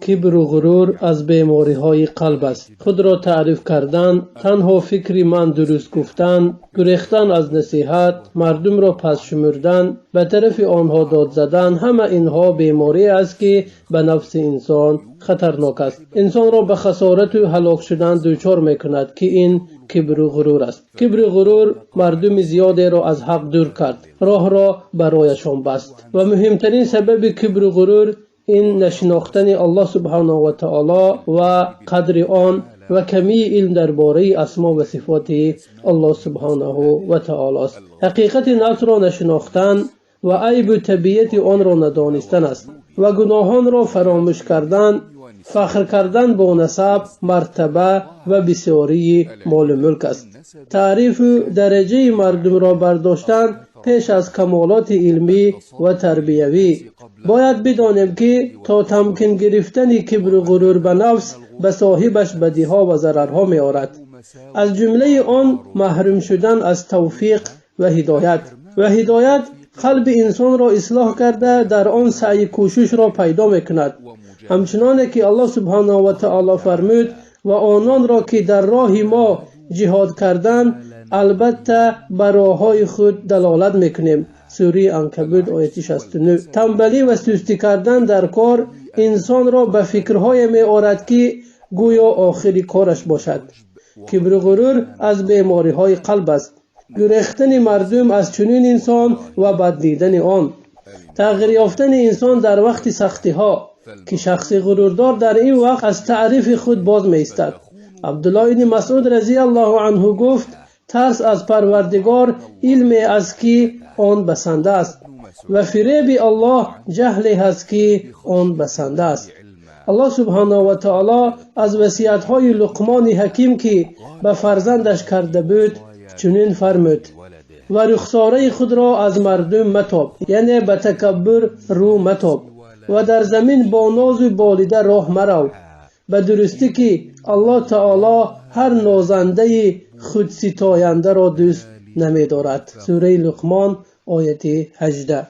Кибру ғурур аз бемориҳои қалб аст. Худро таъриф кардан, танҳо фикри ман дуруст гуфтан, гурехтан аз насиҳат, мардумро пас шумурдан, ба тарафи онҳо дод задан, ҳама инҳо беморие аст, ки ба нафси инсон хатарнок аст, инсонро ба хасорату ҳалок шудан дучор мекунад, ки ин кибру ғурур аст. Кибру ғурур мардуми зиёдеро аз ҳақ дур кард, роҳро барояшон баст. Ва муҳимтарин сабаби кибру ғурур ин нашинохтани Аллоҳ субҳанаҳу ва таоло ва қадри он ва камии илм дар бораи асмо ва сифоти Аллоҳ субҳанаҳу ва таолост. Ҳақиқати нафсро нашинохтан ва айбу табиати онро надонистан аст ва гуноҳонро фаромӯш кардан, фахр кардан бо насаб, мартаба ва бисёрии молу мулк аст. Таърифу дараҷаи мардумро бардоштан пеш аз камолоти илмӣ ва тарбиявӣ. Бояд бидонем, ки то тамкин гирифтани кибру ғурур ба нафс ба соҳибаш бадиҳо ва зарарҳо меорад, аз ҷумлаи он маҳрум шудан аз тавфиқ ва ҳидоят. Ва ҳидоят қалби инсонро ислоҳ карда, дар он саъю кӯшишро пайдо мекунад, ҳамчуноне ки Аллоҳ субҳанаҳу ва таоло фармуд: «Ва ононро, ки дар роҳи мо ҷиҳод карданд, албатта ба роҳҳои худ далолат мекунем». Сураи Анкабут, ояти 69. Тамбалӣ ва сустӣ кардан дар кор инсонро ба фикрҳое меорад, ки гӯё охири кораш бошад. Кибру ғурур аз бемориҳои қалб аст. Гурехтани мардум аз чунин инсон ва бад дидани он, тағйир ёфтани инсон дар вақти сахтиҳо, ки шахси ғурурдор дар ин вақт аз таърифи худ боз меистад. Абдуллоҳ ибни Масъуд разияллоҳу анҳу гуфт: «Тарс аз Парвардигор илме аст, ки он басанда аст, ва фиреби Аллоҳ ҷаҳле ҳаст, ки он басанда аст». Аллоҳ субҳанаҳу ва таоло аз васиятҳои Луқмони ҳаким, ки ба фарзандаш карда буд, чунин фармуд: «Ва рухсораи худро аз мардум матоб, яъне ба такаббур рӯ матоб, ва дар замин бо нозу болида роҳ марав. Ба дурустӣ, ки Аллоҳ таоло ҳар нозандаи худситояндаро дӯст намедорад». Сураи Луқмон, ояти 18.